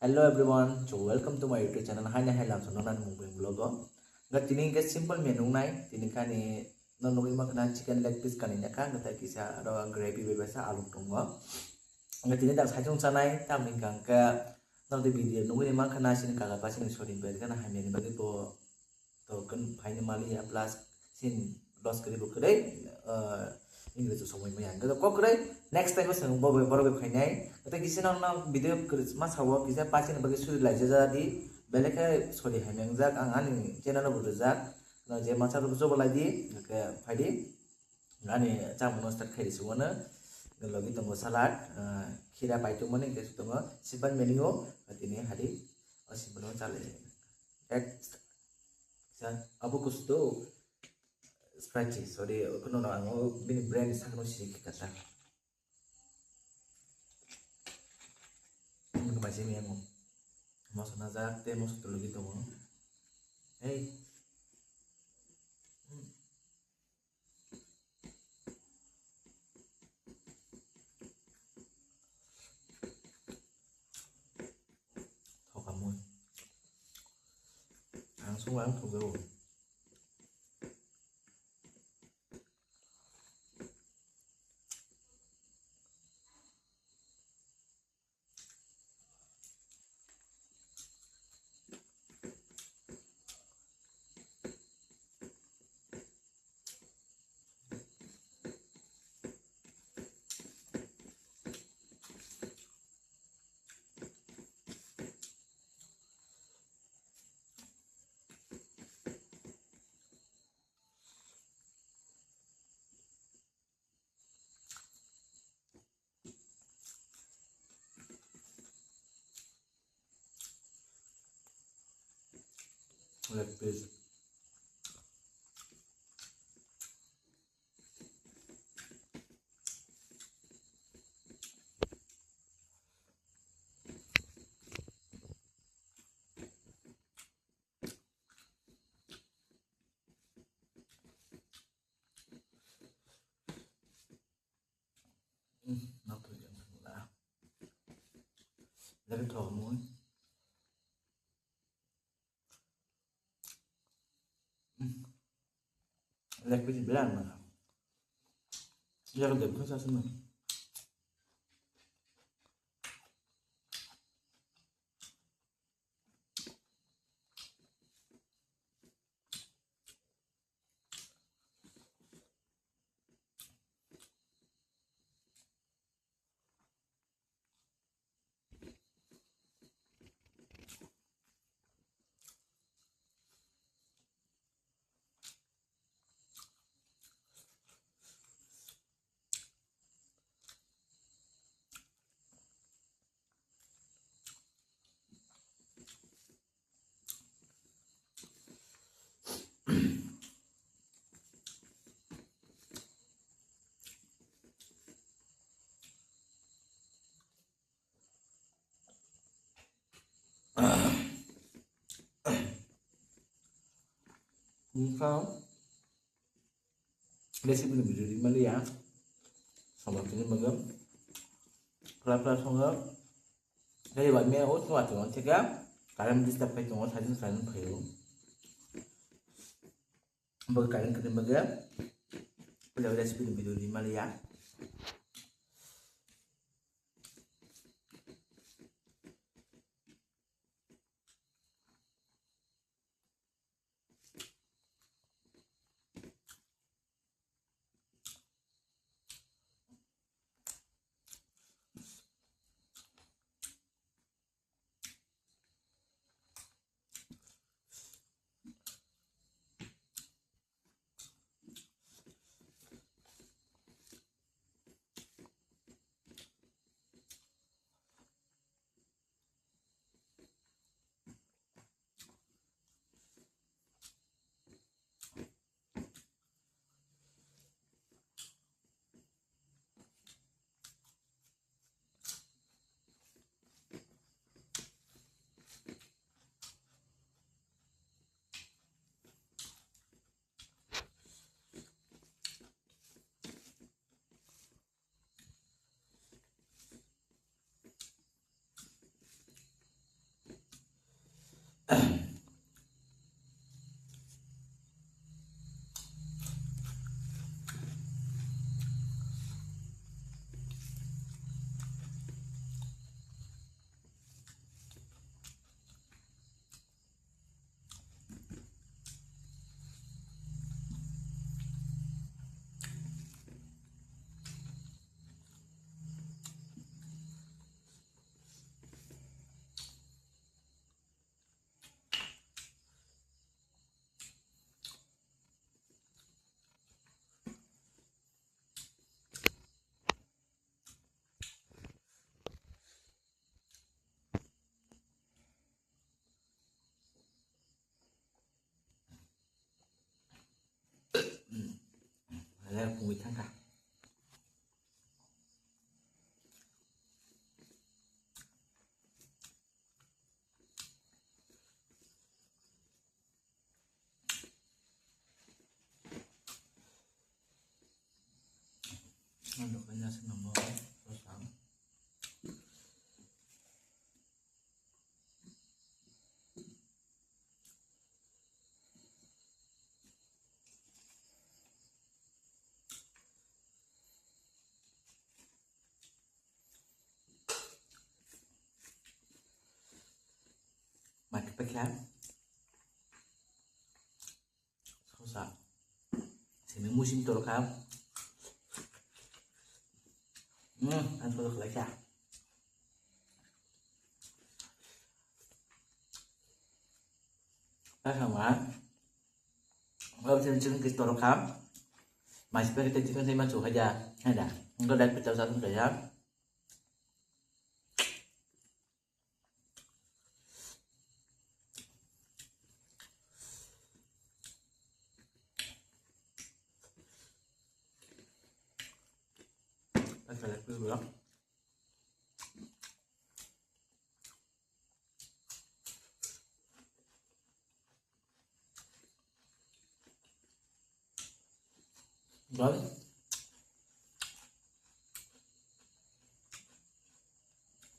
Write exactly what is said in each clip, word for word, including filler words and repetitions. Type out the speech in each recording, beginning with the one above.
Hello everyone, so welcome to my YouTube channel. Haino hai lamsa no nani mung beng vlog o. Ga tini ke simple menu nai, tini kani no nugui ma khna chicken leg piece kani na kha, ga tai kisa aro gravy bai basa alu tongo. Ga tini dak saichung chanai, tamni hingka hingke no de video nugui ma khna sini kaga pa sini sori bai khna hai menu bagui bo to kan phaini mali ya plus sin loss kari bo kare, eh, English somoi maya. Gato kok kare next time se bo bo borok phainai. Gato kisi nang nang video kare ma sawo kisa pasin bagi suri lai jaja di. Belekhe sori hai mengjak ang ani channel bo rejak. No je masa ro jobo lai di ke phaidi. Ani chamung no start khaidi suwano. Logi tongo salad, eh, khira pai tongmani ke tongo simple menu o tini hadi o simple o chale. Ek Sa, abo kusto spicy, sorry, kono no ang o bini brand ni sakno sini khe kasa. Ang khe maise mi ang o. Moso najak te moso tulugi tongo. Hey. Thokamui. Ang sung ang thugo. Leg piece. Nak tu yang lah. Lagi thok mui. Leg piece bilang mana. Leg piece bilang mana. Wngkha recipe ni video rimani ya, samung tini bagwi fla fla songo. Tei bai me o chwng achuk theka current disturb khai tongo, sajwk current phaio. Bo current kwrwi bagwi puila recipe ni video rimani ya. thangkha. Ang dophani aswk nangno, bwsang. Mai khe paikha. Sosa. Simi musim toro kha. Hmm, ang sosa khlai kha. Paikha ma. Wabsini chicken kis toro kha. Maisi packet chicken sai ma chu khaja. Haida. Engko dak pita sa thum khaja. Paikha dak pita. Guys,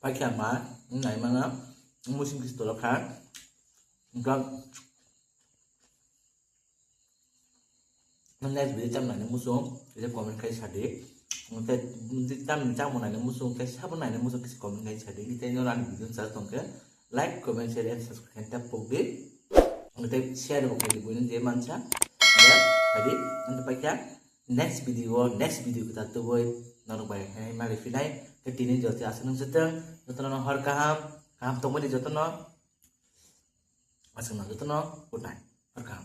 paikha ma, nai mana, musim kis tolo kha. Guys, next video tam nai muchung, kisa comment khai sadi. Tei tam chamo nai muchung, kisa sabo nai muchung, kisa comment khai sadi. Tei noro ani video sa tongkhe, like, comment, share and subscribe khe tap pok di. Tei share bo khai di buino je mansa. Ya, tadi, nanti paikha. Next video, next video kita tubui. Norok bai hai mari filai. Tei tini joti aswk nung seteng. Jotono hor kaham, kaham tongmani jotono. Aswk nung jotono, good night. Hor kaham.